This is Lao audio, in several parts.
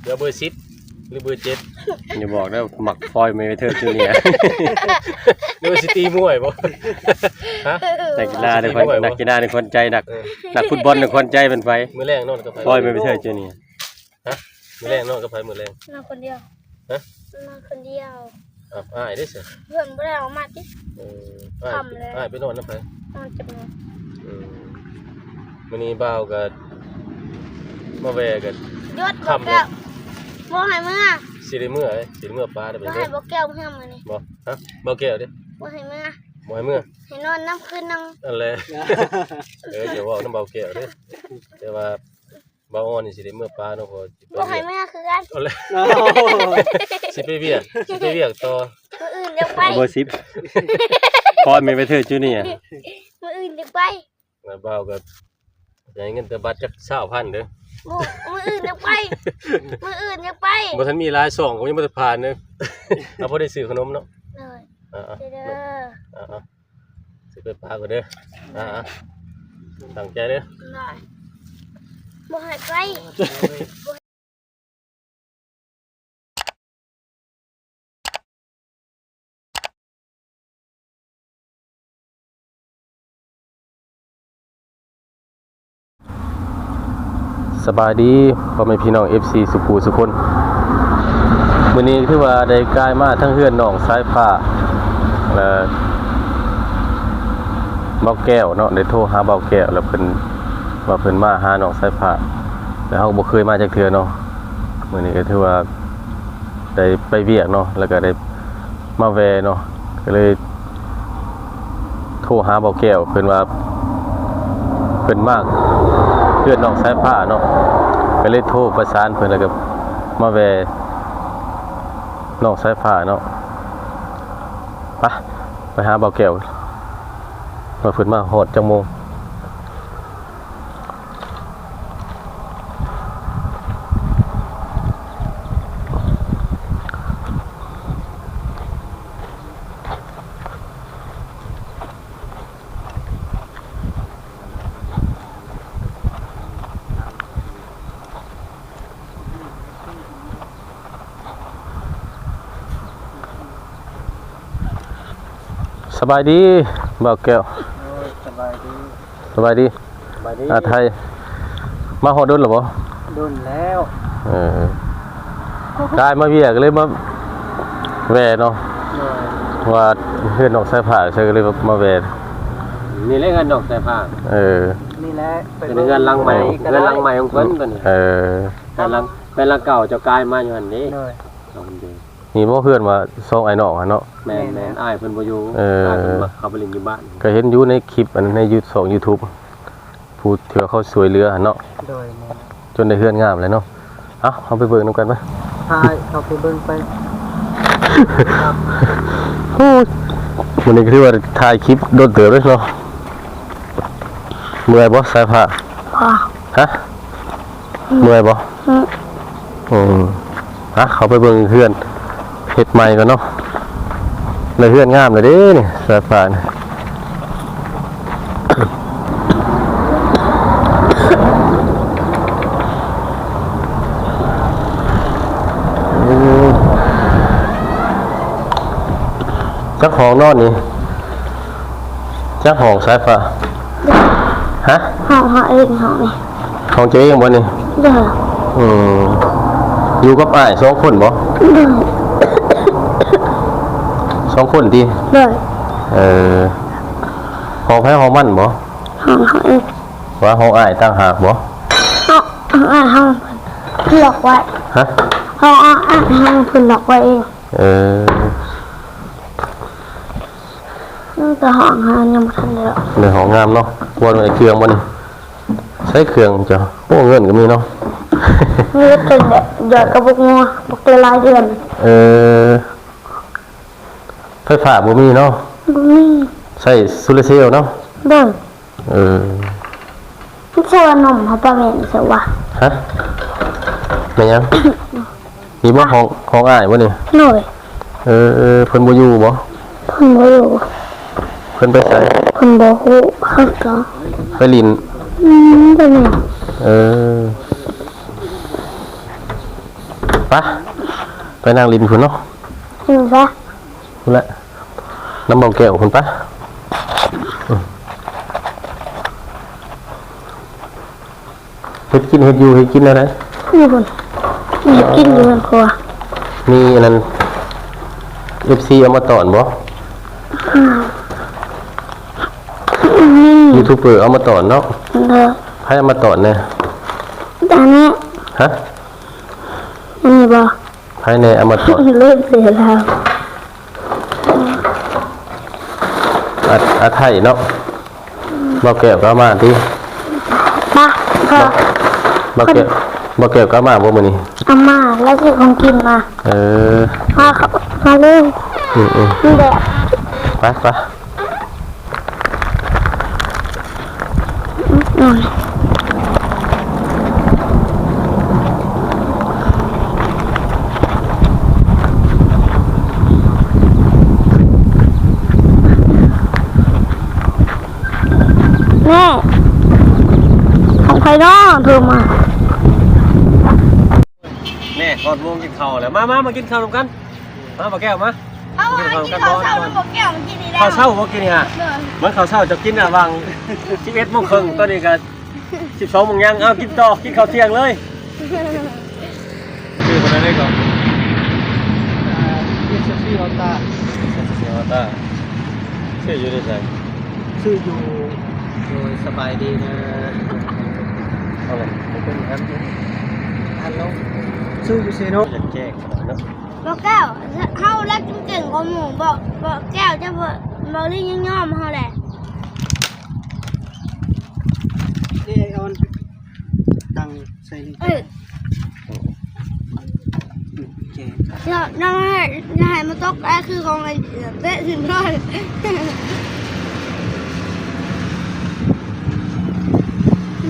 ເຫຼືອເບີສິບ ຫຼືເບີເຈັດ? ຢ່າບອກເດີ ມັກຟອຍເມເວເທີຈູເນຍ. ຫຼືວ່າຊິຕີມວຍບໍ່? ຮະ? ນັກກິລາໃນຄວາມ ນັກກິລາໃນຄວາມໃຈ ນັກ ເອີ ນັກຟຸດບອນໃນຄວາມໃຈເປັນໃຜ? ມື້ແລງນອນກັບໃຜ? ຟອຍເມເວເທີຈູເນຍ. ຮະ? ມື້ແລງນອນກັບໃຜມື້ແລງ? ນອນຄົນດຽວ. ຮະ? ນອນຄົນດຽວ. ອ້າວ ອ້າຍເດ້ຊະ? ເພື່ອນບໍ່ໄດ້ອອກມາຕິ? ເອີ ອ້າຍ ຄ່ຳແລ້ວ ອ້າຍໄປນອນນຳໃຜ? ນອນກັບໝູ່. ເອີ ມື້ນີ້ບ່າວກໍມາແວ່ກໍ ຢຸດ ຄ່ຳແລ້ວ ບໍ່ໃຫ້ເມືອ. ຊິໄດ້ເມືອເດ້ ຊິໄດ້ເມືອປາໄດ້. ບໍ່ໃຫ້ ບໍ່ໃຫ້ບ່າວແກ້ວເມືອມື້ນີ້. ບໍ່? ຮະ? ບ່າວແກ້ວເດ້ ບໍ່ໃຫ້ເມືອ. ບໍ່ໃຫ້ເມືອ? ໃຫ້ນອນນຳຄືນໜຶ່ງ. ນັ້ນແຫຼະ. ເອີ ຢ່າເວົ້ານຳບ່າວແກ້ວເດ້. ແຕ່ວ່າ ບ່າວອ່ອນນີ້ຊິໄດ້ເມືອປ່າເນາະ ເພາະວ່າຊິໄປ ບໍ່ໃຫ້ເມືອຄືກັນ. ເອົາແຫຼະ ຊິໄປວຽກ ຊິໄປວຽກຕໍ່. ມື້ອື່ນຢາກໄປ ເບີສິບ ຄອຍແມ່ນໄປເທີດຢູ່ນີ້. ມື້ອື່ນຢາກໄປ. ແລ້ວບ່າວກໍໃຫ້ເງິນແຕ່ບາດຈັກຊາວພັນເດີ. ມື້ ມື້ອື່ນຢາກໄປ ມື້ອື່ນຢາກໄປ. ບໍ່ທັນມີຫຼາຍຊ່ອງ ກໍຍັງບໍ່ທັນຜ່ານເດີ. ເອົາ ພໍໄດ້ຊື້ຂະໜົມເນາະ. ໂດຍ. ອ່າໆ ເດີ ອ່າໆ ຊິໄປປາກ່ອນເດີ. ອ່າໆ ຕັ້ງໃຈເດີ. ບໍ່ໃຫ້ໄປ. ສະບາຍດີພໍ່ແມ່ພີ່ນ້ອງ ເອັຟຊີ ສູ່ຜູ້ສູ່ຄົນ. ມື້ນີ້ຖືວ່າໄດ້ກາຍມາທາງເຮືອນນ້ອງສາຍຟ້າ ແລະ ບ່າວແກ້ວເນາະ. ໄດ້ໂທຫາບ່າວແກ້ວ ແລ້ວເພິ່ນວ່າເພິ່ນມາຫານ້ອງສາຍຟ້າ ແລ້ວເຮົາກໍບໍ່ເຄີຍມາຈັກເທື່ອເນາະ. ມື້ນີ້ກໍຖືວ່າໄດ້ໄປວຽກເນາະ ແລ້ວກໍໄດ້ມາແວ່ເນາະ ກໍເລີຍ ໂທຫາບ່າວແກ້ວ ເພິ່ນວ່າເພິ່ນມາເຮືອນນ້ອງສາຍຟ້າເນາະ ກໍເລີຍໂທປະສານເພິ່ນ ແລ້ວກໍມາແວ່ນ້ອງສາຍຟ້າເນາະ. ໄປ ໄປຫາບ່າວແກ້ວ ວ່າເພິ່ນມາຮອດຈັກໂມງ. ສະບາຍດີບ່າວແກ້ວ. ໂອ້ຍ ສະບາຍດີ. ສະບາຍດີ. ສະບາຍດີ. ອາໄທ ມາຮອດດົນແລ້ວບໍ່? ດົນແລ້ວ. ເອີ ກາຍມາວຽກເລີຍມາແວ່ເນາະ. ໂດຍ. ວ່າເຮືອນນ້ອງສາຍຟ້າ ເຊິ່ງເລີຍມາແວ່. ນີ້ແຫຼະເຮືອນນ້ອງສາຍຟ້າ. ເອີ ນີ້ແຫຼະ ເປັນເຮືອນຫຼັງໃໝ່ ເຮືອນຫຼັງໃໝ່ຂອງເພິ່ນຕົວນີ້. ເອີ ເຮືອນຫຼັງ ເຮືອນຫຼັງເກົ່າເຈົ້າກາຍມາຢູ່ຫັ້ນເດ້. ໂດຍ. ນີ້ບໍ່ເຮືອນວ່າສອງອ້າຍນ້ອງຫັ້ນເນາະ? ແມ່ນໆ ອ້າຍເພິ່ນບໍ່ຢູ່. ເອີ ອ້າຍເພິ່ນມາ ເຂົາໄປຫຼິ້ນຢູ່ບ້ານ. ກໍເຫັນຢູ່ໃນຄລິບອັນໃນຢູ ຊ່ອງຢູທູບ ຜູ້ທີ່ວ່າເຂົາຊ່ວຍເຫຼືອຫັ້ນເນາະ. ໂດຍ ແມ່ນ. ຈົນໄດ້ເຮືອນງາມແລ້ວເນາະ. ເອົ້າ ເຮົາໄປເບິ່ງນຳກັນໄປ. ໄປ ເຮົາໄປເບິ່ງໄປ. ໂອ້ຍ ມື້ນີ້ກໍຖືວ່າຖ່າຍຄລິບດົນເຕີບເດ້ເນາະ. ເມື່ອຍບໍ່ສາຍຟ້າ? ບໍ່. ຮະ? ເມື່ອຍບໍ່? ອືມ ອືມ ອ່ະ ເຂົ້າໄປເບິ່ງເຮືອນເຮັດໃໝ່ກ່ອນເນາະ. ແລ້ວເຮືອນງາມແລ້ວເດ້ນີ້ ສາຍຟ້ານີ້. ໂອ້ ຈັກຫ້ອງນອນນີ້? ຈັກຫ້ອງສາຍຟ້າ? ຮະ? ຫ້ອງເຮົາເອງ ຫ້ອງນີ້. ຫ້ອງເຈົ້າເອງບໍ່ນີ້? ໂດຍ. ອືມ ຢູ່ກັບອ້າຍສອງຄົນບໍ່? ໂດຍ. ສອງຄົນຕິ? ໂດຍ. ເອີ ຫ້ອງໃຜຫ້ອງມັນບໍ່? ຫ້ອງເຮົາເອງ. ວ່າຫ້ອງອ້າຍຕ່າງຫາກບໍ່? ເອົ້າ ຫ້ອງອ້າຍເຮົາເພິ່ນລັອກໄວ້. ຮະ? ຫ້ອງອ້າຍເຮົາເພິ່ນລັອກໄວ້ເອງ. ເອີ ແຕ່ຫ້ອງເຮົາຍັງບໍ່ທັນໄດ້. ໃນຫ້ອງງາມເນາະ. ກວດເບິ່ງເຄື່ອງບໍ່ນີ້? ໃຊ້ເຄື່ອງເຈົ້າ. ໂອ້ ເງິນກໍມີເນາະ. ມີແຕ່ຢອດກະບົກງົວ ບັກຫຼາຍໆເດືອນ. ເອີ ໄຟຟ້າບໍ່ມີເນາະ? ບໍ່ມີ. ໃຊ້ໂຊລາເຊວເນາະ? ໂດຍ. ເອີ ມັນເຊື່ອວ່ານົມເຮົາປະເມນເຊື່ອວ່າ. ຮະ? ແມ່ນຫຍັງ? ນີ້ບໍ່ ຫ້ອງ ຫ້ອງອ້າຍບໍ່ນີ້? ໂດຍ. ເອີ ເພິ່ນບໍ່ຢູ່ບໍ່? ເພິ່ນບໍ່ຢູ່. ເພິ່ນໄປໃສ? ເພິ່ນບໍ່ຮູ້ ເຮົາກໍໄປຫຼິ້ນ. ອືມ ໄປຫຼິ້ນ. ເອີ ເອີ ປະ ໄປນັ່ງຫຼິ້ນພຸ້ນເນາະ. ອືມ ປະ ພຸ້ນແຫຼະ ນຳເບົາແກ້ວພຸ້ນປະ. ອືມ ເຮັດກິນ ເຮັດຢູ່ ເຮັດກິນແນວໃດ? ຢູ່ພຸ້ນ ເຮັດກິນຢູ່ເຮືອນຄົວ. ມີອັນນັ້ນ ເອັຟຊີ ເອົາມາຕ້ອນບໍ່? ອືມ ອືມ ຢູທູບເບີເອົາມາຕ້ອນເນາະ. ໂດຍ. ໃຜເອົາມາຕ້ອນແດ່? ອັນນີ້. ຮະ? ອັນນີ້ບໍ່? ໃຜແດ່ເອົາມາຕ້ອນ? ເລີຍເສຍແລ້ວ. ອາ ອາໄທເນາະ. ບໍ່ແກ້ວກໍເອົາມາຕິ? ມາ ບໍ່ແກ້ວ ບໍ່ແກ້ວກໍເອົາມາບໍ່ມື້ນີ້? ເອົາມາ ລາວຊື້ຂອງກິນມາ. ເອີ ມາ ເຂົ້າມາເລີຍ. ອືມໆ ແດດ. ໄປ ໄປ. ແມ່ ຂອງໃຜເນາະໂທມາ? ແນ່ ຮອດໂມງກິນເຂົ້າແລ້ວ. ມາ ມາ ມາກິນເຂົ້ານຳກັນ. ມາ ບໍ່ແກ້ວ ມາ. ເອົາ ກິນເຂົ້ານຳກັນ. ກິນເຂົ້າເຊົ້ານຳບໍ່ແກ້ວ ກິນນີ້ແລ້ວ. ເຂົ້າເຊົ້າບໍ່ກິນນີ້ຫະ? ໂດຍ. ມັນເຂົ້າເຊົ້າເຈົ້າກິນນະ ຫວ່າງສິບເອັດໂມງເຄິ່ງ ຕອນນີ້ກໍສິບສອງໂມງຍັງ. ເອົາ ກິນຕໍ່ ກິນເຂົ້າທ່ຽງເລີຍ. ຊື່ເພິ່ນອັນໃດເກາະ? ອ່າ ມິດຊູຊິ ຮອນດ້າ. ມິດຊູຊິ ຮອນດ້າ. ຊື້ຢູ່ໃສ? ຊື້ຢູ່ ໂດຍ ສະບາຍດີເດີ. ເອົາເລີຍ ເປັນອັນ ອັນລົງ ຊື້ຢູ່ເຊໂນ. ຢາກແຈ້ງເນາະ ບໍ່ແກ້ວ. ເຮົາລັກເກັ່ງກວ່າໝູ່. ບໍ່ ບໍ່ແກ້ວ ເຈົ້າບໍ່ ບໍ່ລີຍັງຍອມເຮົາແຫຼະ. ເອີ ເອົາຕັ້ງໃສ່ນີ້. ເອີ ໂອເຄ. ຢ່າ ຢ່າໃຫ້ ຢ່າໃຫ້ມັນຕົກ ຄືຂອງໄອ້ເຕະຖິ້ມເລີຍ.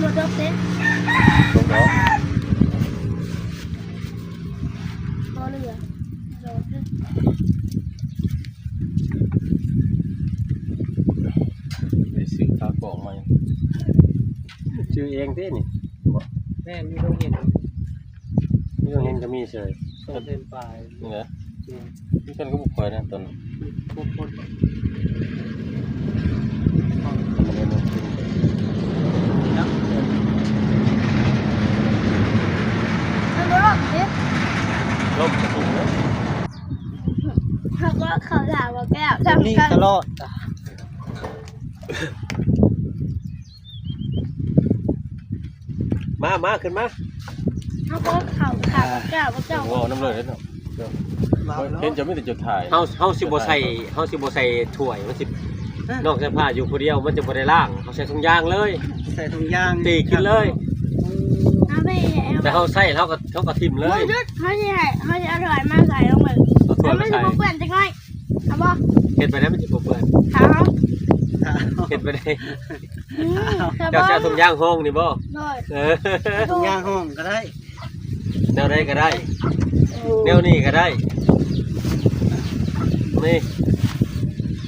ບໍ່ຕົກເດ້. ບໍ່ເຫຼືອ. ໄດ້ຊື້ຂາກອງໃໝ່. ຊື້ເອງຕິນີ້? ບໍ່ ແມ່ນ ມີໂຮງຮຽນ ມີໂຮງຮຽນກໍມີເສີຍ. ສອງແສນປາຍນີ້ແຫຼະ. ແມ່ນ ມີເພິ່ນກໍບໍ່ຄ່ອຍນະຕອນນັ້ນ. ຄົບຄົນ ລົມ ເຂົາກໍເຂົ້າຖາມວ່າແກ້ວ ນີ້ຕະຫຼອດ. ມາ ມາ ຂຶ້ນມາ. ເຮົາກໍເຂົ້າຖາມແກ້ວ ເຈົ້າ ເວົ້ານຳເລີຍເນາະ. ເຫັນເຈົ້າມີແຕ່ເຈົ້າຖ່າຍ. ເຮົາ ເຮົາຊິບໍ່ໃສ່ ເຮົາຊິບໍ່ໃສ່ຖ້ວຍ ມັນຊິ ຮະ ນ້ອງໃສ່ຜ້າຢູ່ຜູ້ດຽວ ມັນຈະບໍ່ໄດ້ລ້າງ. ເຮົາໃສ່ຖົງຢາງເລີຍ. ໃສ່ຖົງຢາງ ຕີກິນເລີຍ. ເອົາໄປ ແຕ່ເຮົາໃສ່ ເຮົາກໍ ເຮົາກໍຖິ້ມເລີຍ. ເຮົາຊິໃຫ້ ເຮົາຊິເອົາຖ້ວຍມາໃສ່ລົງໄປ. ເອົາຖ້ວຍມາໃສ່ ມັນຊິບໍ່ເປື້ອນຈັກໜ້ອຍ. ເອົາບໍ່? ເຮັດໄປໄດ້ ມັນຊິບໍ່ເປື້ອນ. ເອົາ ເຮັດໄປໄດ້. ອືມ ເຈົ້າຊິເອົາຖົງຢາງຫ້ອງນີ້ບໍ່? ໂດຍ. ເອີ ຖົງຢາງຫ້ອງກໍໄດ້ ແນວໃດກໍໄດ້. ໂອ້ ແນວນີ້ກໍໄດ້. ນີ້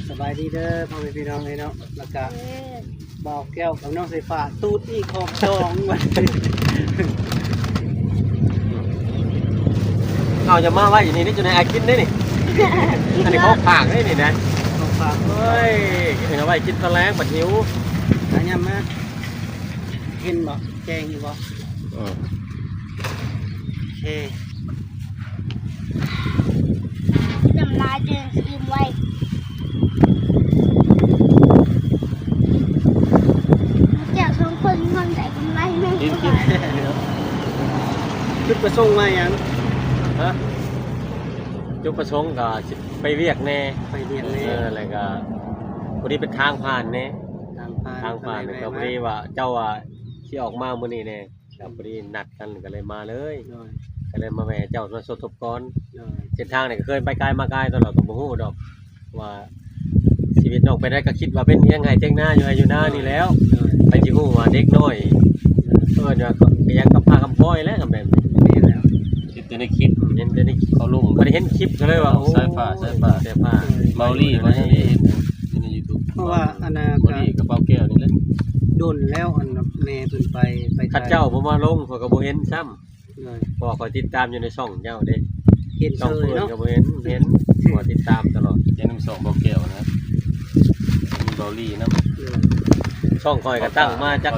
ສະບາຍດີເດີພໍ່ແມ່ພີ່ນ້ອງເອີຍເນາະ. ແລ້ວກະ ເອີ ບ່າວແກ້ວກັບນ້ອງສາຍຟ້າຕູດອີກຮອບສອງບັດນີ້. ເອົາ ຢ່າມາໄວ້ຢູ່ນີ້ເດ້ ຢູ່ໃນອາກິນເດ້ນີ້. ອັນນີ້ຂອງຝາກເດ້ນີ້ນະ. ຂອງຝາກ. ໂອ້ຍ ກິນເອົາໄວ້ກິນຕອນແລງບັດຫິວ. ອາ ຍາມມາ ເຫັນບໍ່? ແຈ້ງຢູ່ບໍ່? ເອີ ໂອເຄ. ນ້ຳລາຍຈະຊຶມໄວ. ແຈກສອງຄົນ ມັນໄດ້ກຳໄລແມ່ນ. ກິນ ກິນ. ຈຸດປະສົງມາຫຍັງ? ຮະ? ຈຸດປະສົງກໍຊິໄປວຽກແດ່. ໄປວຽກແດ່. ເອີ ແລ້ວກໍພໍດີເປັນທາງຜ່ານແດ່. ທາງຜ່ານ ທາງຜ່ານ. ກໍແມ່ນ ກໍພໍດີວ່າເຈົ້າວ່າຊິອອກມາມື້ນີ້ແດ່. ກໍພໍດີນັດກັນກໍເລີຍມາເລີຍ. ໂດຍ. ກໍເລີຍມາແວ່ເຈົ້າມາສົມທົບກ່ອນ. ໂດຍ. ເສັ້ນທາງນີ້ກໍເຄີຍໄປກາຍມາກາຍຕະຫຼອດ ກໍບໍ່ຮູ້ດອກວ່າຊີວິດນ້ອງເປັນໃດ. ກໍຄິດວ່າເປັນຮຽງໄຮ່ຖຽງນາ ຢູ່ໄຮ່ຢູ່ນານີ້ແລ້ວ. ໂດຍ. ໃຜຊິຮູ້ວ່າເດັກນ້ອຍ ໂດຍ ເອີ້ນວ່າກໍຍັງກຳພ້າກຳພ້ອຍແຫຼະ ກໍແບບນີ້. ແມ່ນແລ້ວ. ເຫັນແຕ່ໃນຄລິບ ເຫັນແຕ່ໃນຄລິບເຂົາລົງ. ກໍໄດ້ເຫັນຄລິບກໍເລີຍວ່າ ໂອ້ ສາຍຟ້າ ສາຍຟ້າ ສາຍຟ້າ. ເມົາລີ້ມາເຫັນ ເຫັນໃນຢູທູບ ເພາະວ່າອັນນ່າ ເມົາລີ້ກັບເປົາແກ້ວນີ້ແຫຼະ. ດົນແລ້ວ ອັນແມ່ເພິ່ນໄປ ໄປ ຄັນເຈົ້າບໍ່ມາລົງ ຂ້ອຍກໍບໍ່ເຫັນຊ້ຳ. ໂດຍ ເພາະວ່າຂ້ອຍຕິດຕາມຢູ່ໃນຊ່ອງເຈົ້າເດ້ ເຫັນເຊີຍເນາະ ຊ່ອງເພິ່ນກໍບໍ່ເຫັນ ເຫັນ ເພາະວ່າຕິດຕາມຕະຫຼອດ ເຫັນນຳຊ່ອງບໍ່ແກ້ວນະ ມີເບົາລີນຳ ໂດຍ ຊ່ອງຂ້ອຍກໍຕັ້ງມາຈັກ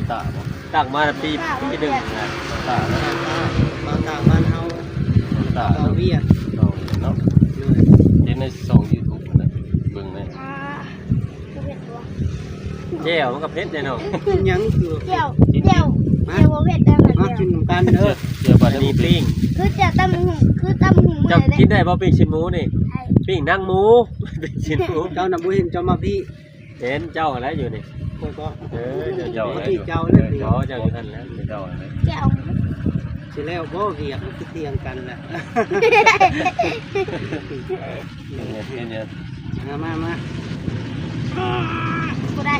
ຕັ້ງມາປີ ປີໜຶ່ງແລ້ວ ເບົາຕາ ເບົາຕາບ້ານເຮົາ ເບົາຕາ ເບົາວຽດ ເບົາວຽດເນາະ ໂດຍ ເຫັນໃນຊ່ອງຢູທູບຫັ້ນນະ ເບິ່ງແດ່ ອ່າ ຄືເຜັດບໍ່? ແຈ່ວມັນກໍເຜັດແດ່ເນາະ ກິນຫຍັງຄື ແຈ່ວ ແຈ່ວ ແຈ່ວບໍ່ເຜັດເດີ ມາກິນນຳກັນເດີ ແຈ່ວປາ ອັນນີ້ປີ້ງ ຄືແຈ່ວຕຳບັກຫຸ່ງ ຄືຕຳບັກຫຸ່ງ ເຈົ້າກິນໄດ້ບໍ່ ປີ້ງຊີ້ນໝູນີ້? ໄດ້ ປີ້ງໜັງໝູ ປີ້ງຊີ້ນໝູ ເຈົ້ານະບໍ່ເຫັນ ເຈົ້າມາພີ້ ເຫັນເຈົ້າຫັ້ນແຫຼະຢູ່ນີ້ ຂ້ອຍກໍ ເອີ ເຈົ້າ ເຈົ້າ ເຈົ້າ ເຈົ້າຢູ່ຫັ້ນແຫຼະ ເຈົ້າຫັ້ນແຫຼະ ແຈ່ວ ຊິແລ້ວບໍ່ວຽກ ມັນຄືທ່ຽງກັນລະ ເຮັດຫຍັງ ເຮັດຫຍັງ ມາ ມາ ມາ ບໍ່ໄດ້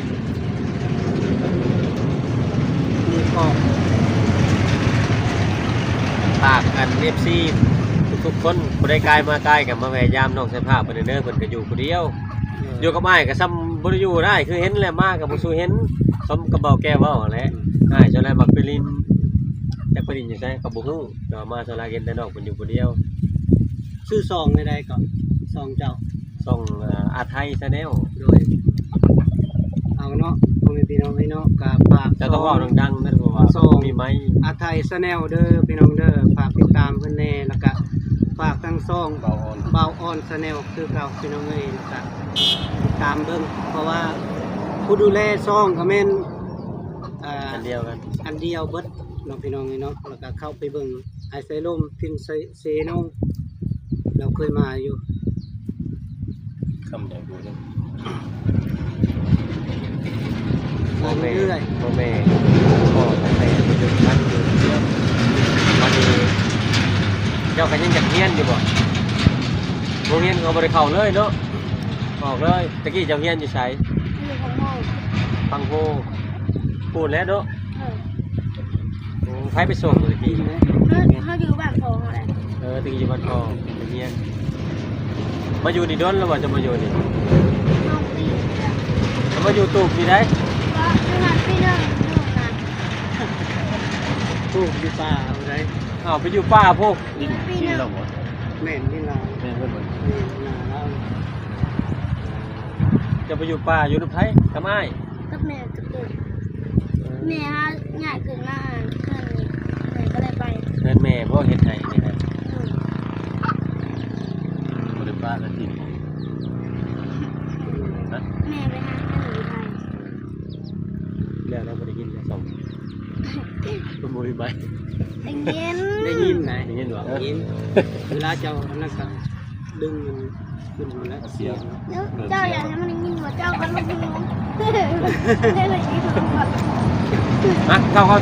ມີຂອງ ຝາກອັນ ເອັຟຊີ ທຸກໆຄົນ ຜູ້ໃດກາຍມາກາຍກໍມາແວ່ຢາມນ້ອງສາຍຟ້າເພິ່ນເດີ ເພິ່ນກໍຢູ່ຜູ້ດຽວ ເອີ ຢູ່ກັບອ້າຍກໍຊ່ຳບໍ່ໄດ້ຢູ່ ອ້າຍຄືເຫັນແຫຼະ ມາກໍບໍ່ສູ່ເຫັນ ສົມກັບເບົາແກ້ວເວົ້າຫັ້ນແຫຼະ ອືມ ອ້າຍສ່ວນຫຼາຍມັກໄປຫຼິ້ນ ຈັກໄປຫຼິ້ນຢູ່ໃສກໍບໍ່ຮູ້ ແຕ່ວ່າມາສ່ວນຫຼາຍເຫັນແຕ່ນ້ອງເພິ່ນຢູ່ຜູ້ດຽວ ຊື່ຊ່ອງແນວໃດກໍ ຊ່ອງເຈົ້າ? ຊ່ອງ ເອີ ອາໄທແຊນແນວ ໂດຍ ເອົາເນາະ ພໍ່ແມ່ພີ່ນ້ອງເອີຍເນາະ ກໍຝາກ ເຈົ້າຕ້ອງເວົ້າດັງໆເດີ ເພາະວ່າ ຊ່ອງ ມີໄມ ອາໄທແຊນແນວເດີ ພີ່ນ້ອງເດີ ຝາກຕິດຕາມເພິ່ນແດ່ ແລ້ວກະຝາກທັງຊ່ອງ ບ່າວອອນ ບ່າວອອນແຊນແນວຄືເກົ່າ ພີ່ນ້ອງເອີຍ ແລ້ວກະຕິດຕາມເບິ່ງ ເພາະວ່າຜູ້ດູແລຊ່ອງກໍແມ່ນ ອ່າ ອັນດຽວກັນ ອັນດຽວເບິດເນາະ ພີ່ນ້ອງເອີຍເນາະ ແລ້ວກະເຂົ້າໄປເບິ່ງ ອ້າຍໄຊລົມ ພິນໄຊ ເຊໂນ ລາວເຄີຍມາຢູ່ ຄຳໃດບໍ່ໄດ້ ພໍ່ແມ່ ພໍ່ແມ່ ພໍ່ແຕ່ແຕ່ຢູ່ນຳກັນຢູ່ ບັດນີ້ເຈົ້າກໍຍັງຢາກຮຽນຢູ່ບໍ່? ໂຮງຮຽນກໍບໍ່ໄດ້ເຂົ້າເລີຍເນາະ ອອກເລີຍ ແຕ່ກີ້ເຈົ້າຮຽນຢູ່ໃສ? ຢູ່ພັງໂຮ ພັງໂຮ ພຸ້ນແຫຼະເນາະ ເອີ ໂອ້ ໃຜໄປສົ່ງແຕ່ກີ້? ເຮົາ ເຮົາຢູ່ບ້ານພໍ່ເຮົາແຫຼະ ເອີ ແຕ່ກີ້ຢູ່ບ້ານພໍ່ໄປຮຽນ ມາຢູ່ນີ້ດົນແລ້ວບໍ່? ຈະມາຢູ່ນີ້ ສອງປີແລ້ວ ມາຢູ່ຕູບນີ້ໄດ໋ ບໍ່ ຢູ່ຫັ້ນປີໜຶ່ງ ຢູ່ຫັ້ນ ປູບຢູ່ປ່າເອົາໄດ໋ ອ້າວ ໄປຢູ່ປ່າພຸ້ນ ດິນ ດິນລາວບໍ່? ແມ່ນ ດິນລາວ ແມ່ນເບິດບໍ່? ແມ່ນ ນາລາວ ເຈົ້າໄປຢູ່ປ່າ ຢູ່ນຳໃຜ? ກັບອ້າຍ? ກັບແມ່ກັບເອື້ອຍ ແມ່ຫາຍ້າຍຂຶ້ນມາເຮືອນນີ້ ແມ່ກໍເລີຍໄປ ເຮືອນແມ່ບໍ່ເຮັດໃຫ້ນີ້ນະ ອືມ ບໍ່ໄດ້ປະກັນຕິ ຮະ ແມ່ໄປຫາເງິນຢູ່ໄທ ແລ້ວ ແລ້ວບໍ່ໄດ້ຍິນແລ້ວ ສອງ ມັນບໍ່ມີໄມ ໄດ້ຍິນ ໄດ້ຍິນນະ ໄດ້ຍິນບໍ່? ໄດ້ຍິນ ເວລາເຈົ້າອັນນັ້ນກໍດຶງມັນ ຂຶ້ນມາແລ້ວ ສຽງ ເຈົ້າຢາກໃຫ້ມັນໄດ້ຍິນວ່າເຈົ້າກໍລົງ ມາ ເຂົ້າກ່ອນ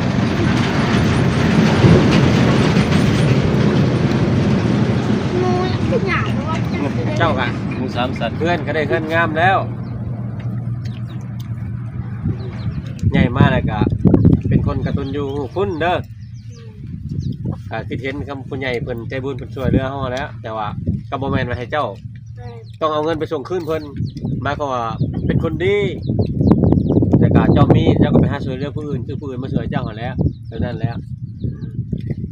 ເຈົ້າກະ ໝູ່ສາມສັດ ເຮືອນກໍໄດ້ເຮືອນງາມແລ້ວ ໃຫຍ່ມາແລ້ວກະເປັນຄົນກະຕັນຍູຮູ້ຄຸນເດີ. ກໍຄິດເຫັນຄຳຜູ້ໃຫຍ່ເພິ່ນໃຈບຸນເພິ່ນຊ່ວຍເຫຼືອເຮົາແຫຼະ ແຕ່ວ່າກໍບໍ່ແມ່ນວ່າໃຫ້ເຈົ້າ ແມ່ນ ຕ້ອງເອົາເງິນໄປສົ່ງຄືນເພິ່ນ ໝາຍຄວາມວ່າເປັນຄົນດີ ແລ້ວກໍເຈົ້າມີ ເຈົ້າກໍໄປຫາຊ່ວຍເຫຼືອຜູ້ອື່ນ ຄືຜູ້ອື່ນມາຊ່ວຍເຈົ້າຫັ້ນແຫຼະ ແບບນັ້ນແຫຼະ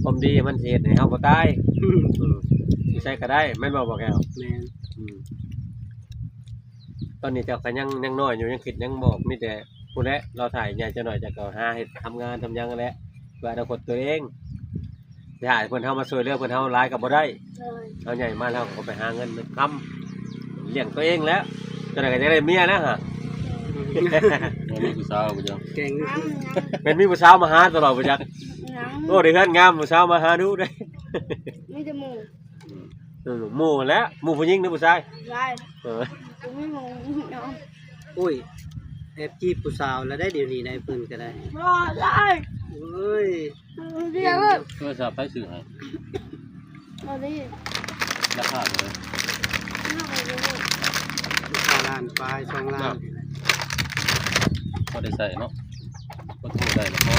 ຄວາມດີມັນຊິເຮັດໃຫ້ເຮົາບໍ່ຕາຍ ອືມ ອືມ ຢູ່ໃສກໍໄດ້ ແມ່ນບໍ່ ບໍ່ແກ້ວ? ແມ່ນ ອືມ ຕອນນີ້ເຈົ້າກໍຍັງ ຍັງນ້ອຍຢູ່ ຍັງຄິດຍັງບໍ່ອອກ ມີແຕ່ ພຸ້ນແຫຼະ ລໍຖ້າໃຫຍ່ຈັກໜ້ອຍ ເຈົ້າກໍຫາເຮັດ ທຳງານທຳຫຍັງຫັ້ນແຫຼະ ເພື່ອອະນາຄົດຕົວເອງ ຊິໃຫ້ເພິ່ນເຮົາມາຊ່ວຍເຫຼືອເພິ່ນເຮົາຫຼາຍກໍບໍ່ໄດ້ ໂດຍ ເຮົາໃຫຍ່ມາແລ້ວກໍໄປຫາເງິນທຳ ລ້ຽງຕົວເອງແຫຼະ ຈັກໜ້ອຍກໍຈະໄດ້ເມຍແລ້ວຫະ ບໍ່ມີຜູ້ສາວບໍ່ຈັກ ແກງ ແມ່ນມີຜູ້ສາວມາຫາຕະຫຼອດບໍ່ຈັກ ຍັງ ໂອ້ ໄດ້ເຮືອນງາມ ຜູ້ສາວມາຫາດູເດ້ ມີແຕ່ໝູ່ ອືມ ເອີ ໝູ່ແຫຼະ ໝູ່ຜູ້ຍິງຫຼືຜູ້ຊາຍ? ຊາຍ ເອີ ບໍ່ມີໝູ່ເນາະ ໂອ້ຍ ແອບຈີບຜູ້ສາວແລ້ວໄດ໋ ດຽວນີ້ໄດ໋ ເພິ່ນກໍໄດ້ ບໍ່ໄດ້ ໂອ້ຍ ດຽວ ໂທລະສັບໃຜຊື້ໃຫ້? ບໍ່ໄດ້ ລາຄາເທົ່າໃດ? ລາຄາລ້ານປາຍ ສອງລ້ານ ພໍໄດ້ໃຊ້ເນາະ. ບໍ່ໂທໄດ້ລະພໍ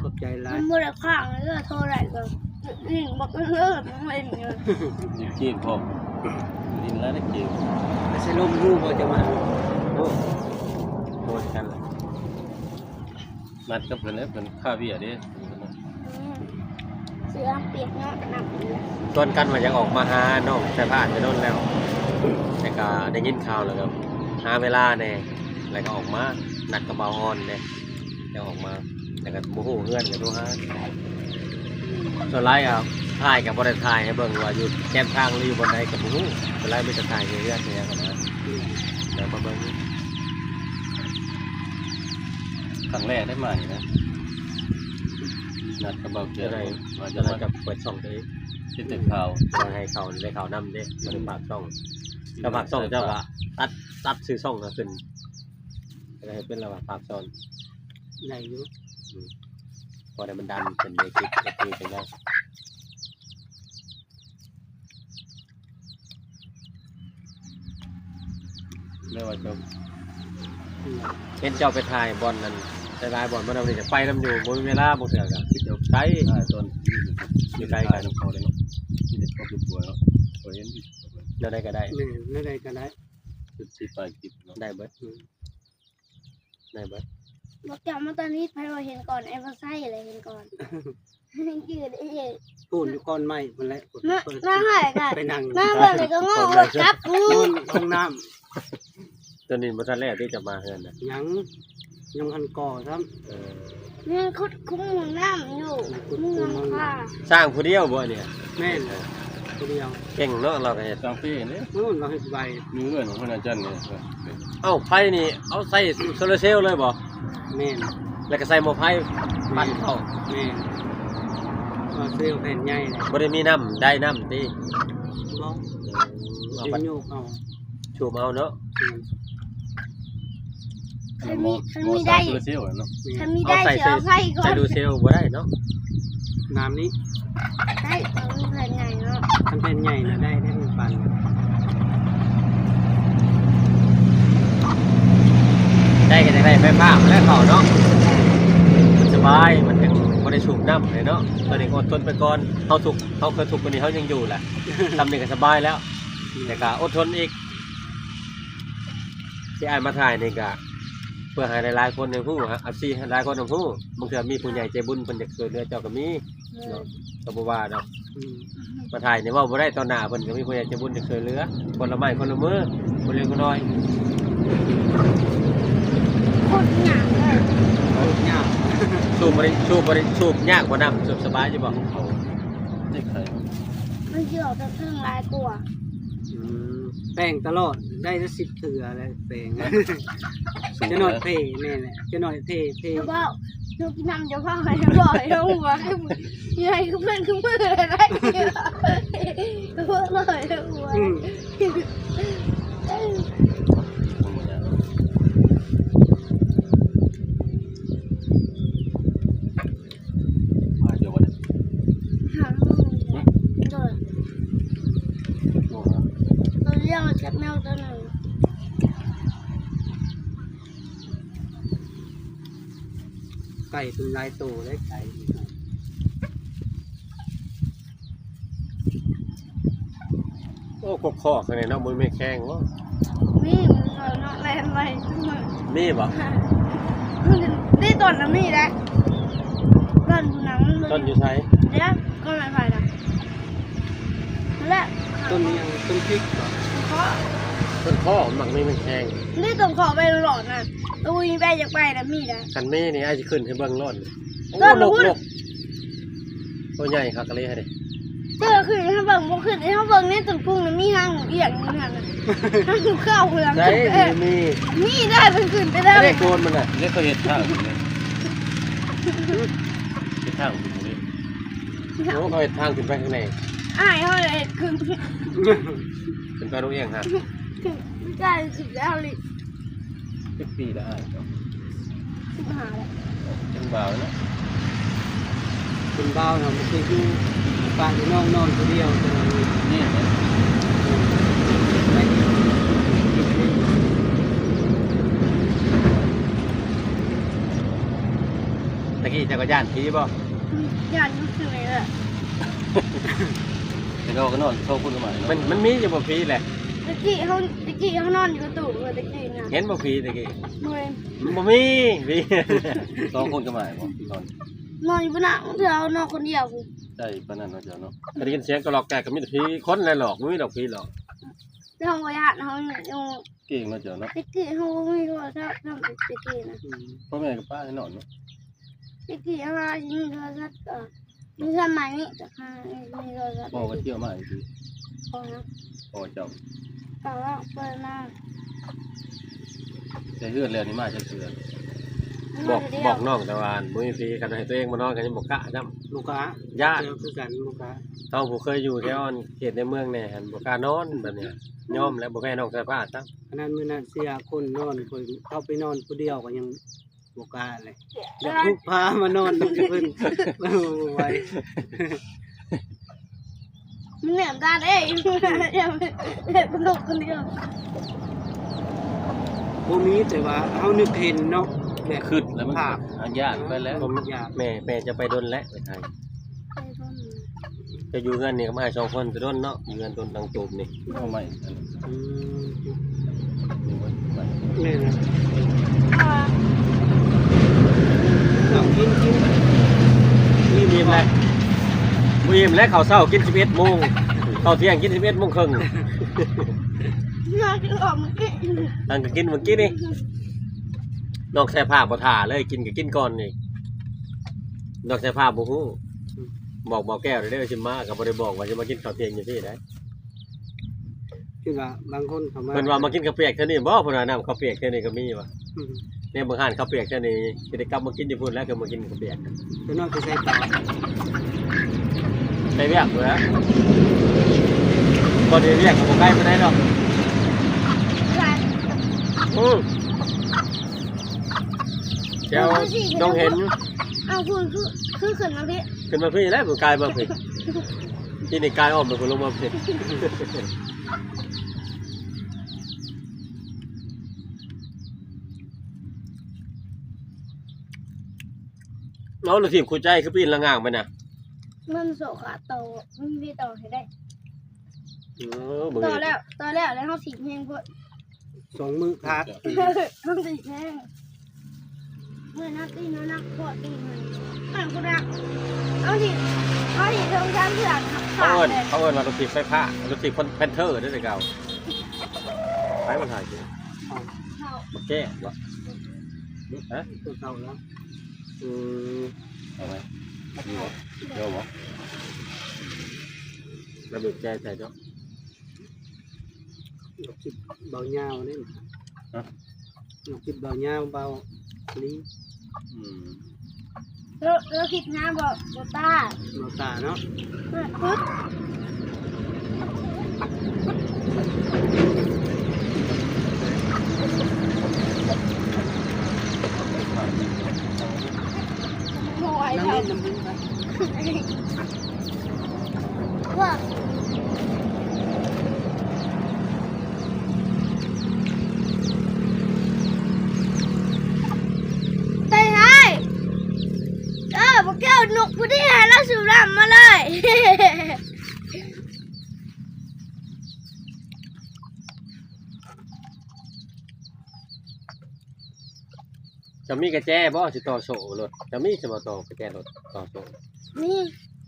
ຂອບໃຈຫຼາຍ ມັນບໍ່ໄດ້ຄ້າງເດີ ໂທໄດ້ກໍຫຼິ້ນບັກເອີ ຫຼິ້ນເກມພ້ອມ ຫຼິ້ນຫຼາຍໃນເກມ ໄປໃສ່ລົມຮູ້ບໍ່ ຈະມາ ໂອ້ ໂທຄືກັນລະ ນັດກັບເພິ່ນແລ້ວ ເພິ່ນຄາເວຍເດ້ ອືມ ເສື້ອປຽກເນາະ ນ້ຳເຫຼືອ. ຊວນກັນວ່າຢາກອອກມາຫານ້ອງສາຍພານແຕ່ດົນແລ້ວ ແຕ່ກະໄດ້ຍິນຂ່າວແລ້ວກະຫາເວລາແດ່ ແລ້ວກະອອກມາ ນັດກັບບ່າວອ່ອນເດ້ ແລ້ວອອກມາ ແລ້ວກະບໍ່ຮູ້ເຮືອນ ກະໂທຫາ. ສ່ວນຫຼາຍກະຖ່າຍກະບໍ່ໄດ້ຖ່າຍໃຫ້ເບິ່ງວ່າຢູ່ແຄມທາງ ຫຼືຢູ່ບ່ອນໃດກະບໍ່ຮູ້ ສ່ວນຫຼາຍມີແຕ່ຖ່າຍໃຫ້ເຮືອນໃຫ້ຫຍັງຫັ້ນນະ. ແລ້ວມາເບິ່ງ ຄັ້ງແລກໄດ້ມານີ້ນະ ນັດກັບບ່າວແກ້ວ ຈະໄດ້ ວ່າຈະ ຈະໄດ້ ມາ ຈະເປີດຊ່ອງຕົວເອງ ເຮັດແຕ່ຂ່າວ ວ່າໃຫ້ເຂົາໄດ້ເຂົ້ານຳເດ້ ບໍ່ໄດ້ຝາກຊ່ອງ. ຖ້າຝາກຊ່ອງເຈົ້າກະຕັດ ຕັດຊື່ຊ່ອງເຮົາຂຶ້ນ ຈະໄດ້ເຮັດເປັນລະຫວ່າງຝາກຊ່ອງ ໄດ້ຢູ່. ອືມ ພໍໄດ້ມັນດັນເປັນເອເອັຟຊີເປັນຫຍັງ. ແລ້ວວ່າຈະ ອືມ ເຫັນເຈົ້າໄປຖ່າຍບ່ອນນັ້ນຫຼາຍໆບ່ອນ ມານຳນີ້ຈະໄປນຳຢູ່ ບໍ່ມີເວລາ ບາງເທື່ອກະຄິດຈະໄປ ຖ່າຍຕອນຢູ່ໄກກັນ ເຂົາເດ້ເນາະ ມີແຕ່ຄອບຄົວເນາະ ຂ້ອຍເຫັນຢູ່ ແນວໃດກະໄດ້ ແມ່ນ ແນວໃດກະໄດ້ ສິບປາຍຄລິບເນາະ ໄດ້ເບິດ ອືມ. ໄດ້ເບິດ ບອກເຈົ້າມາຕອນນີ້ ໃຜວ່າເຫັນກ່ອນ ແອບໃສ່ແຫຼະເຫັນກ່ອນ ຈື່ໄດ້ເອງ ພຸ້ນຢູ່ກ່ອນໄມ້ພຸ້ນແຫຼະ ມາ ມາໃຫ້ກະ ໄປນັ່ງ ມາເບິ່ງກະງອກລົດຈັບພຸ້ນ ຫ້ອງນ້ຳ. ຕອນນີ້ບໍ່ທັນແລ້ວຕິ ຈະມາເຮືອນນະ ຍັງ ຍັງບໍ່ທັນກໍ່ຊ້ຳ ເອີ ຍັງຂຸດຄຸ້ມຫ້ອງນ້ຳຢູ່ ຍັງຂຸດຄຸ້ມຫ້ອງນ້ຳ ສ້າງຜູ້ດຽວບໍ່ອັນນີ້? ແມ່ນ ຜູ້ດຽວ ເກັ່ງເນາະ ລາວກະເຮັດ ສອງປີນີ້ ໂອ້ ລາວເຮັດໄວ ມີເງິນຂອງເພິ່ນອາຈານນີ້. ເອົ້າ ໄຟນີ້ເອົາໃສ່ໂຊລາເຊວເລີຍບໍ່? ແມ່ນ ແລ້ວກະໃສ່ໝໍ້ໄຟປັ່ນເຂົ້າ ແມ່ນ ໂຊລາເຊວແຜ່ນໃຫຍ່ ບໍ່ໄດ້ມີນ້ຳ ໄດ້ນ້ຳຕິ ບໍ່ ເອົາໄປໂຍກເອົາ ສູບເອົາເນາະ ອືມ ຄັນມີ ຄັນມີໄດ້ ໂຊລາເຊວເນາະ ຄັນມີໄດ້ຊິເອົາໄຟກ່ອນ ໃສ່ໂຊລາເຊວບໍ່ໄດ້ເນາະ ນ້ຳນີ້ ໄດ້ ເອົາແຜ່ນໃຫຍ່ເນາະ ຄັນແຜ່ນໃຫຍ່ນະໄດ້ ໄດ້ເປັນປັ່ນ ໄດ້ກະຢາກໄດ້ໄຟຟ້າແລ້ວເຂົາເນາະ ມັນສະບາຍ ມັນຈັ່ງບໍ່ໄດ້ສູບນ້ຳເລີຍເນາະ ຕອນນີ້ກະອົດທົນໄປກ່ອນ ເຮົາທຸກ ເຮົາເຄີຍທຸກກວ່ານີ້ ເຮົາຍັງຢູ່ແຫຼະ ຊ່ຳນີ້ກະສະບາຍແລ້ວ ແຕ່ກະອົດທົນອີກ ທີ່ອ້າຍມາຖ່າຍນີ້ກະ ເພື່ອໃຫ້ຫຼາຍໆຄົນໄດ້ຮູ້ ເອັຟຊີຫຼາຍຄົນໄດ້ຮູ້ ບາງເທື່ອມີຜູ້ໃຫຍ່ໃຈບຸນເພິ່ນຢາກຊ່ວຍເຫຼືອເຈົ້າກະມີ ແມ່ນ ເນາະ ກະບໍ່ວ່າດອກ ອືມ ມາຖ່າຍນີ້ເວົ້າບໍ່ໄດ້ ຕໍ່ໜ້າເພິ່ນກະມີຜູ້ໃຫຍ່ໃຈບຸນຢາກຊ່ວຍເຫຼືອ ຄົນລະໄມ້ຄົນລະມື ຄົນເລັກຄົນນ້ອຍ ຄົນຍາກເລີຍ ຍາກ ສູບບໍ່ໄດ້ ສູບບໍ່ໄດ້ ສູບຍາກບໍ່ນ້ຳ ສູບສະບາຍຢູ່ບໍ່? ເຂົາ ເດັກໄຂ ມັນຊິອອກຈາກເທິງຫຼາຍກວ່າ ອືມ ແປງຕະຫຼອດ ໄດ້ແຕ່ສິບເທື່ອແຫຼະແປງ ຈັກໜ້ອຍເພ ແມ່ນແຫຼະ ຈັກໜ້ອຍເພ ເພ ເຈົ້າເວົ້າ ເຈົ້າກິນນ້ຳ ເຈົ້າເວົ້າໃຫ້ເຈົ້າເວົ້າໃຫ້ເຈົ້າຫົວ ໃຫ້ຄືເພື່ອນຄືມືໄດ້ ເວົ້າໃຫ້ເຈົ້າຫົວ ອືມ ມາດຽວບໍ່ໄດ້ ຫາໂມງ ໂດຍ ໂມງ ໂຕດຽວຈັບແມວໂຕໜຶ່ງ ໄກ່ເປັນຫຼາຍໂຕເດ້ ໄກ່ ໂອ້ ກົກຄອກຂ້າງໃນເນາະ ບໍ່ມີແມງແຄງບໍ່? ມີ ມັນເນາະ ແລ່ນໄວ ມີບໍ່? ນີ້ຕອນນະມີແຫຼະ ຕອນນະ ຕອນຢູ່ໃສ? ເດ້ ກ່ອນໄປນະ ນັ້ນແຫຼະ ຕົ້ນຫຍັງ? ຕົ້ນພິກບໍ່? ຕົ້ນເຄາະ ຕົ້ນເຄາະມັກມີແມງແຄງ ນີ້ຕົ້ນເຄາະໄປຫຼອດນະ ຕຸ້ຍແບກຢາກໄປນະ ມີນະ ຄັນມີນີ້ ອ້າຍຊິຂຶ້ນໃຫ້ເບິ່ງໂລດ ໂອ້ ນົກ ນົກ ໂຕໃຫຍ່ຄັກອີ່ຫຼີຫັ້ນເດ ເຈົ້າຂຶ້ນໃຫ້ເບິ່ງ ບໍ່ຂຶ້ນໃຫ້ເຮົາເບິ່ງໃນຕົ້ນກຸງນະ ມີຫາງອຽງຢູ່ຫັ້ນນະ ຫາງເຂົ້າເຮືອນ ໃສ ມີ ມີໄດ້ ເພິ່ນຂຶ້ນໄປແລ້ວ ເດ້ໂກນມັນນະ ເດ້ເຂົາເຮັດທາງ ເຮັດທາງຂຶ້ນເດ້ ໂອ້ ເຂົາເຮັດທາງຂຶ້ນໄປຂ້າງໃນ ອ້າຍເຮົາເຮັດຂຶ້ນ ຂຶ້ນໄປໂຮງຮຽນຫັ້ນ ຂຶ້ນໄປຂຶ້ນແລ້ວນີ້ ຈັກປີລະອ້າຍເຈົ້າ? ສິບຫ້າແລ້ວ ເປັນບ່າວແລ້ວເນາະ ເປັນບ່າວເນາະ ບໍ່ເຄີຍຢູ່ ປະພີ່ນ້ອງນອນຜູ້ດຽວ ແຕ່ວ່ານີ້ແຫຼະ ຕະກີ້ເຈົ້າກະຢ້ານຜີບໍ່? ຢ້ານຢູ່ຊື່ນີ້ແຫຼະ ແຕ່ເຮົາກະນອນສອງຄົນກະມາ ມັນ ມັນມີຢູ່ບໍ່ຜີແຫຼະ? ຕະກີ້ເຮົາ ຕະກີ້ເຮົານອນຢູ່ກະຕູເລີຍ ຕະກີ້ນະ ເຫັນບໍ່ຜີຕະກີ້? ບໍ່ເຫັນ ມັນບໍ່ມີຜີ ສອງຄົນກະມາບໍ່? ນອນ ນອນຢູ່ພຸ້ນນະ ບາງເທື່ອເຮົານອນຄົນດຽວພຸ້ນ ໄດ້ປານນັ້ນເນາະເຈົ້າເນາະ. ກໍໄດ້ຍິນສຽງກະລອກແກກ ກໍມີແຕ່ຜີຄົນແຫຼະຫຼອກ ບໍ່ມີດອກຜີຫຼອກ. ເຮົາບໍ່ຢ້ານ ເຮົາຍັງຢູ່ ເກັ່ງເນາະເຈົ້າເນາະ. ແຕ່ກີ້ເຮົາບໍ່ມີໂທລະສັບນຳ ແຕ່ກີ້ນະ. ອືມ ພໍ່ແມ່ກໍປະໃຫ້ນອນເນາະ. ແຕ່ກີ້ເຮົາມີໂທລະສັບກໍ ມີເຮືອນໃໝ່ນີ້ ແຕ່ຫາມີໂທລະສັບ ພໍ່ກໍທ່ຽວມາອີກຕິ. ພໍ່ນະ ພໍ່ເຈົ້າ ກໍເປີດມາ ແຕ່ເຮືອນແລ້ວນີ້ມາຈັກເທື່ອ. ບອກ ບອກນ້ອງແຕ່ວ່າບໍ່ມີຜີ ຄັນໃຫ້ຕົວເອງມານອນກໍຍັງບໍ່ກ້າຊ້ຳ. ບໍ່ກ້າ ຢ້ານ ເຈົ້າຄືກັນ ບໍ່ກ້າ. ເຮົາຜູ້ເຄີຍຢູ່ແຖວເຂດໃນເມືອງແດ່ຫັ້ນ ບໍ່ກ້ານອນແບບນີ້. ຍອມແລ້ວ ບໍ່ແພ້ນ້ອງສາຍຟ້າຊ້ຳ. ຂະໜາດມື້ນັ້ນເສຍຄົນນອນ ຂ້ອຍເຂົ້າໄປນອນຜູ້ດຽວກໍຍັງ ບໍ່ກ້າເລີຍ. ຢາກລຸກພາມານອນນຳເພິ່ນ ບໍ່ໄຫວ. ມັນແນມຕາເດ້ ເຮັດເປັນລູກຄົນດຽວ. ບໍ່ມີ ແຕ່ວ່າເຮົານຶກເຫັນເນາະ ແບບ ຄຶດແລ້ວມັນ ພາບ ອາ ຢ້ານໄປແລ້ວ. ຢ້ານ ແມ່ ແມ່ຈະໄປດົນແລ້ວ ໄປໄທ. ເຈົ້າຢູ່ເຮືອນນີ້ກັບອ້າຍສອງຄົນແຕ່ດົນເນາະ ຢູ່ເຮືອນຕົ້ນຕັງຕູບນີ້. ເອົາໃໝ່ ອືມ ແມ່ນແຫຼະ. ເອົາ ກິນ ກິນ ອີ່ມແລ້ວ ບໍ່ອີ່ມແລ້ວ. ເຂົ້າເຊົ້າກິນສິບເອັດໂມງ ເຂົ້າທ່ຽງກິນສິບເອັດໂມງເຄິ່ງ. ມາກິນອອກມື້ກີ້ ອັນກໍກິນມື້ກີ້ນີ້. ນ້ອງສາຍຟ້າບໍ່ຖ້າເລີຍ ກິນກໍກິນກ່ອນນີ້. ນ້ອງສາຍຟ້າບໍ່ຮູ້ ບອກບ່າວແກ້ວເດີ ຊິມາກໍບໍ່ໄດ້ບອກວ່າຊິມາກິນເຂົ້າທ່ຽງຢູ່ພີ້ໃດ. ຄິດວ່າບາງຄົນເຂົາມາ ເພິ່ນວ່າມາກິນເຂົ້າປຽກເທື່ອນີ້ບໍ່ ເພິ່ນວ່ານ້ຳເຂົ້າປຽກເທື່ອນີ້ກໍມີວ່າ. ອືມ ໃນບາງຮ້ານເຂົ້າປຽກເທື່ອນີ້ຊິໄດ້ກັບມາກິນຢູ່ພຸ້ນແລ້ວ ຄືມາກິນເຂົ້າປຽກ. ເພິ່ນວ່າຊິໃສ່ຕໍ່ ໃສ່ວຽກພຸ້ນແຫຼະ ບໍ່ໄດ້ວຽກກໍບໍ່ໄກປານໃດດອກ. ອືມ ແຖວດົງເຫັນ. ເອົາ ພຸ້ນ ຄື ຄືຂຶ້ນມາພີ້ ຂຶ້ນມາພີ້ແລ້ວ ມັນກາຍມາພີ້. ທີ່ນີ້ກາຍອ້ອມໄປພຸ້ນ ລົງມາພີ້. ເອົາ ລົດຖີບຄູ່ໃຈຄືປີ້ນລະງ່າງໄປນະ. ມັນໂຊກະໂຕ ມັນມີຕໍ່ໃຫ້ໄດ້. ເອີ ມື້ ຕໍ່ແລ້ວ ຕໍ່ແລ້ວ ແລ້ວເຮົາຖີບແຮງໂພດ. ສອງມື້ຂາດ ເຮົາຖີບແຮງ. ເມື່ອນັກຕີນ ເຮົານັກໂພດຕີນມັນ ມັນບໍ່ນັກ. ເຮົາຖີບ ເຮົາຖີບສອງສາມເທື່ອຂາດເລີຍ. ເຂົາເອີ້ນ ເຂົາເອີ້ນວ່າລົດຖີບໄຟຟ້າ ລົດຖີບຄົນແພນເທີເດ້ແຕ່ເກົ່າ. ໃຜມາຖ່າຍ ເຂົາ ມາແກ້ງບໍ່? ຮະ? ຕົວເກົ່າແລ້ວ. ອືມ ເອົາໄວ້ ເອົາບໍ່? ລະບຽບແກ້ໃສ່ເນາະ. ເຮົາຄິດເບົາຍາວເດ້. ຮະ? ເຮົາຄິດເບົາຍາວ ເບົາລີ. ອືມ ເຮົາ ເຮົາຄິດຍາວ ບໍ່ ບໍ່ຕາ ບໍ່ຕາເນາະ. ເອີ ບໍ່ໄຫວແລ້ວ. ໄປໃຫ້ ເອີ ບໍ່ແກ້ວ ນົກຜູ້ນີ້ໃຫ້ລາວສູບນ້ຳມາເລີຍ. ເຈົ້າມີກະແຈບໍ່? ຊິຕໍ່ໂສ້ລົດ ເຈົ້າມີ ຊິບໍ່ຕໍ່ກະແຈລົດ ຕໍ່ໂສ້? ມີ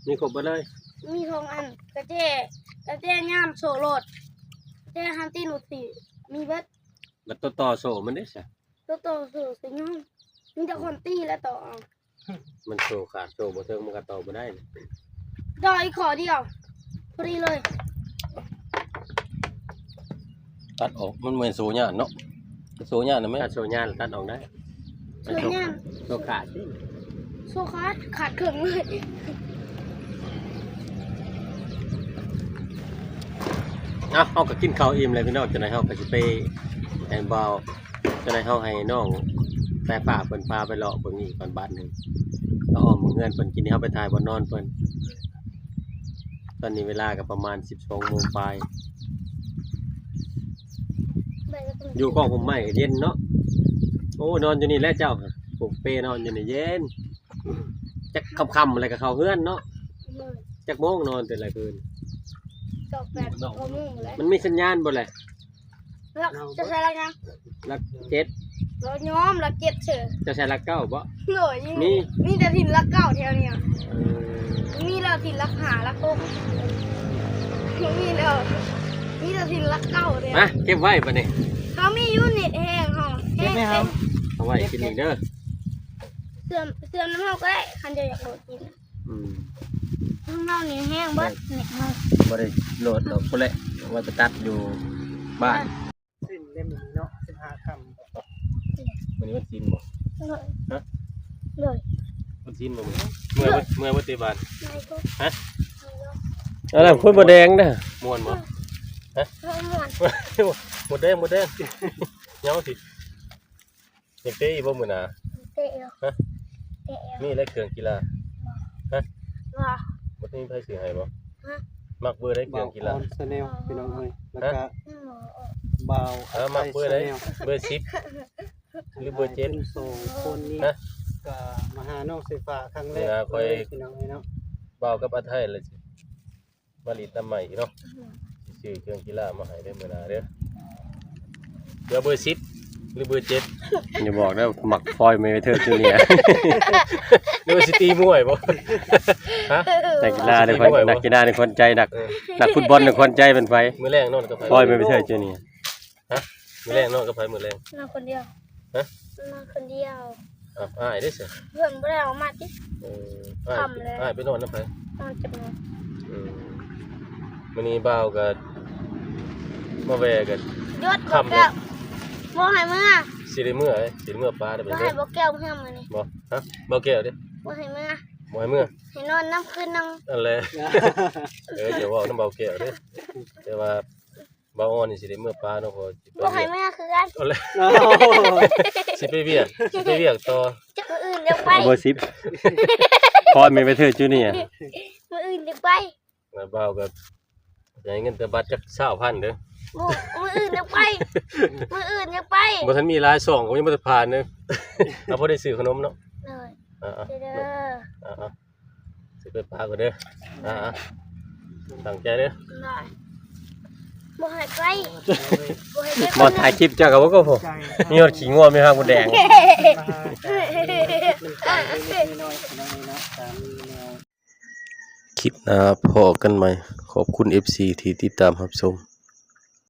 ມີຄົບເບິດເລີຍ. ມີສອງອັນ ກະແຈ ກະແຈຍາມໂສ້ລົດ ກະແຈຫາງຕີນລົດ ມີເບິດ. ແລ້ວໂຕຕໍ່ໂສ້ມັນເດ້ຊະ? ໂຕຕໍ່ໂສ້ຊິຍອມ ມີແຕ່ຄົນຕີແລ້ວຕໍ່ເອົາ. ມັນໂສ້ຂາດ ໂສ້ບໍ່ເຖິງ ມັນກໍຕໍ່ບໍ່ໄດ້. ຕໍ່ອີກຂໍ້ດຽວ ພໍດີເລີຍ. ຕັດອອກ ມັນແມ່ນໂສ້ຍານເນາະ. ໂສ້ຍານນະແມ່ນ ຕັດໂສ້ຍານ ຕັດອອກໄດ້. ໂສ້ຍານ ໂສ້ຂາດຕິ ໂສ້ຂາດ ຂາດເຄິ່ງເລີຍ. ເອົາ ເຮົາກໍກິນເຂົ້າອີ່ມແລ້ວພີ່ນ້ອງ ຈັ່ງໃດເຮົາກໍຊິໄປແອນບອລ ຈັ່ງໃດເຮົາໃຫ້ນ້ອງສາຍຟ້າເພິ່ນພາໄປເລາະເບິ່ງອີກກ່ອນບາດໜຶ່ງ ເຮົາອ້ອມເມືອງເຮືອນເພິ່ນ ກິນນີ້ເຮົາໄປຖ່າຍບ່ອນນອນເພິ່ນ. ຕອນນີ້ເວລາກໍປະມານສິບສອງໂມງປາຍ ຢູ່ກ້ອງຮົ່ມໄມ້ກໍເຢັນເນາະ. ໂອ້ ນອນຢູ່ນີ້ແຫຼະເຈົ້າ ປູກເປນອນຢູ່ນີ້ເຢັນ. ຈັກຄ່ຳໆແລ້ວກໍເຂົ້າເຮືອນເນາະ. ຈັກໂມງນອນແຕ່ລະຄືນ? ເກົ້າ ແປດ ເກົ້າໂມງແລ້ວ. ມັນມີສັນຍານບໍ່ແຫຼະ? ຫຼັກ ຈະໃສ່ຫຼັກຫຍັງ? ຫຼັກເຈັດ. ລາວຍອມ ລາວເຈັບເສີຍ. ເຈົ້າໃຊ້ຫຼັກເກົ້າບໍ່? ໂດຍ ມີ ມີແຕ່ຖິ່ນຫຼັກເກົ້າແຖວນີ້. ເອີ ມີແລ້ວຖິ່ນຫຼັກຫ້າ ຫຼັກຫົກ ມີແລ້ວ ມີແຕ່ຖິ່ນຫຼັກເກົ້າແຖວ. ມາເກັບໄວ້ບັດນີ້ ເຮົາມີຢູ່ນິດແຮງເຮົາ ເກັບໃຫ້ເຮົາ ເອົາໄວ້ກິນອີກເດີ. ເຊື່ອມ ເຊື່ອມນຳເຮົາກໍໄດ້ ຄັນເຈົ້າຢາກໂດກິນ. ອືມ ຂອງເຮົານີ້ແຮງເບິດ ນີ້ເຮົາ ບໍ່ໄດ້ໂດດດອກພຸ້ນແຫຼະ ໄວ້ໄປຕັດຢູ່ບ້ານ. ສິ້ນເດ້ມື້ນີ້ເນາະ ສິບຫ້າຄ່ຳ ມື້ນີ້ວັນສິນບໍ່? ໂດຍ ຮະ? ໂດຍ ວັນສິນບໍ່ມື້ນີ້? ເມື່ອຍບໍ່ ເມື່ອຍບໍ່ໄປເຕະບານ? ຮະ? ອັນນັ້ນຄົນບໍ່ແດງນະ ມ່ວນບໍ່? ຮະ? ບໍ່ມ່ວນ ໝົດແດງ ໝົດແດງ ເຫຍົາຊິ. ຢາກເຕະອີກບໍ່ມື້ໜ້າ? ເຕະຢູ່ ຮະ? ເຕະຢູ່ ມີແລ້ວເຄື່ອງກິລາ? ບໍ່ ຮະ? ບໍ່ ບໍ່ມີໃຜຊື້ໃຫ້ບໍ່? ຮະ? ມັກເບີໃດເຄື່ອງກິລາ? ບ່າວອອນ Channel ພີ່ນ້ອງເອີຍ ແລ້ວກະ ຮະ? ບ່າວ ເອີ ມັກເບີໃດ? ເບີສິບ ຫຼືເບີເຈັດ? ເພິ່ນສອງຄົນນີ້ ຮະ? ກະມາຫານ້ອງສາຍຟ້າຄັ້ງແລກເລີຍ ພີ່ນ້ອງເອີຍເນາະ. ບ່າວກັບອາໄທລະຊິ ມາຫຼິ້ນນຳໃໝ່ອີກເນາະ ຊິຊື້ເຄື່ອງກິລາມາໃຫ້ເດີມື້ໜ້າເດີ. ເຫຼືອເບີສິບ ຫຼືເບີເຈັດ? ຢ່າບອກເດີ ມັກຟອຍເມເວເທີຈູເນຍ ຫຼືວ່າຊິຕີມວຍບໍ່? ຮະ? ນັກກິລາໃນຂວັນ ນັກກິລາໃນຂວັນໃຈ ນັກ ເອີ ນັກຟຸດບອນໃນຂວັນໃຈເປັນໃຜ? ມື້ແລງນອນກັບໃຜ? ຟອຍເມເວເທີຈູເນຍ. ຮະ? ມື້ແລງນອນກັບໃຜມື້ແລງ? ນອນຄົນດຽວ. ຮະ? ນອນຄົນດຽວ. ອ້າວ ອ້າຍເດ້ຊະ? ເພື່ອນບໍ່ໄດ້ເອົາມາຕິ? ເອີ ອ້າຍ ຄ່ຳແລ້ວ ອ້າຍໄປນອນນຳໃຜ? ນອນຈັກໂມງ? ອືມ ມື້ນີ້ບ່າວກະມາແວ່ກັນ ຢຸດ ຄ່ຳແລ້ວ ບໍ່ໃຫ້ເມືອ ຊິໄດ້ເມືອເດ້ ຊິໄດ້ເມືອປາໄດ້ ບໍ່ໃຫ້ ບໍ່ແກ້ວເມືອມື້ນີ້ ບໍ່? ຮະ? ບໍ່ແກ້ວເດ້ ບໍ່ໃຫ້ເມືອ ບໍ່ໃຫ້ເມືອ ໃຫ້ນອນນຳຄືນໜຶ່ງ ນັ້ນແຫຼະ ເອີ ຈະເວົ້ານຳບ່າວແກ້ວເດ້ ແຕ່ວ່າ ບ່າວອອນນີ້ຊິໄດ້ເມືອປ່າເນາະ ເພາະວ່າຊິໄປ ບໍ່ໃຫ້ເມືອຄືກັນ ເອົາແຫຼະ ຊິໄປວຽກ ຊິໄປວຽກຕໍ່ ມື້ອື່ນຢາກໄປ ເບີສິບ ຄອຍແມ່ນໄປເທີດຢູ່ນີ້ ມື້ອື່ນຢາກໄປ ແລ້ວບ່າວກໍໃຫ້ເງິນແຕ່ບັດຈັກຊາວພັນເດີ ມື້ອື່ນຢາກໄປ ມື້ອື່ນຢາກໄປ ບໍ່ທັນມີຫຼາຍຊ່ອງ ກໍຍັງບໍ່ທັນຜ່ານເດີ ເອົາ ພໍໄດ້ຊື້ຂະໜົມເນາະ ເອີ ເອີ ເດີ ເອີ ຊິໄປປາກ່ອນເດີ ອ່າ ຕັ້ງໃຈເດີ ໄດ້ ບໍ່ໃຫ້ໄປ ບໍ່ໃຫ້ໄປ ມາຖ່າຍຄລິບເຈົ້າກໍບໍ່ກໍພໍ ມີຮອດຂີ້ງົວ ມີຮອດມົດແດງ ຄລິບໜ້າພໍ້ກັນໃໝ່ ຂອບຄຸນເອັຟຊີທີ່ຕິດຕາມຮັບຊົມ.